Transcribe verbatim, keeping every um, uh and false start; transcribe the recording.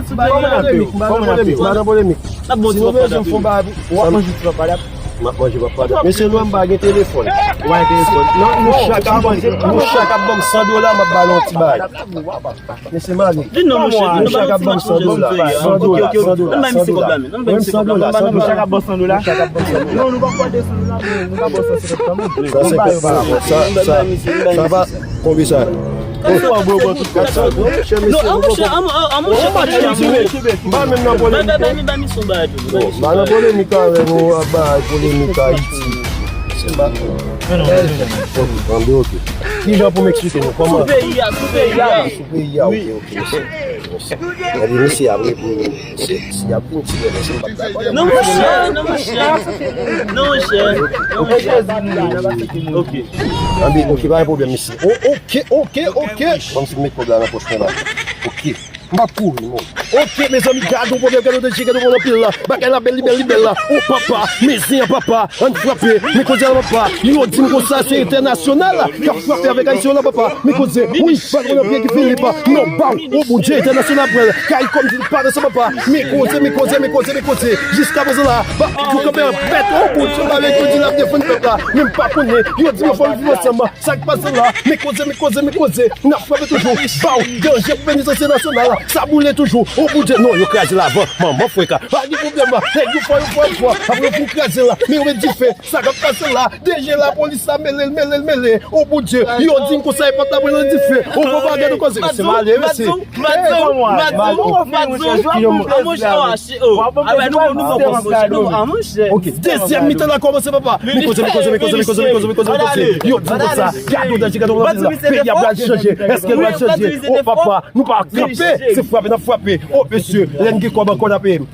pran sou peyi a. Kòman n ap peye w? Kòman n ap peye w? N ap bon ti papa. Si nou bezwen m fè yon bagay pou ou, w ap manje ti papa. M ap manje papa. Mesye, nou pa gen telefòn. W a gen telefòn. Non, nou chak ap nou chak ap ban m san dola, m ap ba nou yon ti bagay. Mesye Mali, nou chak ap ban m san dola. San dola, san dola, san dola. Menm san dola, san dola. Nou chak ap ban san dola. Non, nou pa pran de san dola, men nou ka ban san senkant kanmenm. San senkant pa rapò. Sa, sa, sa pa konbyen sa? Ou pran gwo gwo tout kat sa. Non, a monchè, a monchè, a monchè. M pa menm nan polemik. Ba misye yon bagay tou. M pa nan polemik avè nou, ap bay polemik Ayiti. Se pa. Anbe, ok. Kijan pou m eksplike nou? Kòman? Sou peyi a, sou peyi a. Sou peyi a, ok, ok, mesye. Mesye. Anbe, mesye ap reponn, se, si y ap vin tire, mesye, m p ap dakò. Non, monchè, non, monchè. Non, monchè. Non, monchè. Ok. Anbe, ok, pa gen pwoblèm, mesye. O, ok, ok, ok. Ban m si m met kòb la nan pòch mwen la. Ok. M p ap kouri, non. Ok, mezanmi, gad yon pwoblèm, gad yon danje, gad yon pwoblèm anpil la. Bagay la bèl, li bèl, li bèl la. O papa, men zen an papa, ann frape, men koze a papa. Yo di m konsa se entènasyonal k ap frape avèk Ayisyen yo la papa. Men koze, wi, pa tro nan pye ki fini pa. Non, baw, o Bondye, entènasyonal pral. Kay kòm di l pa nan sa papa. Men koze, men koze, men koze, men koze. Jiska prezan la, pa, yo kanpe an bèt, o Bondye, m pa vle yo di l ap defann pèp la. Men m pa konnen, yo di m fò n viv ansanm. Sa k pase la? Men koze, men koze, men koze. N ap frape toujou. Baw, danje pou benizans nasyonal. Sa boule toujou. O Bondye, non, yo kraze l avan. Manman freka. Pa gen pwoblèm la. Nèg yo fò, yo fò, yo fò. Apre yo fin kraze l la. Men yo met dife. Sa k ap pase la? D G lapolis la mele l, mele l, mele. O Bondye, yo di m konsa e pòt la pran nan dife. O papa, gade koze. Se male, mesye. Madiou, Madiou, Madiou, a monchè, o, a, nou, nou, nou, monchè, non, a monchè. Ok, dezyèm mitan la kòmanse, papa. Men koze, men koze, men koze, men koze, men koze, men koze, men koze. Yo di konsa, gade yon danje, gade yon danje la. Peyi a pral chanje. Èske l pral chanje? O papa, nou pa kanpe, se frape n ap frape. O mesye, lè n gen kòb ankò n ap peye m.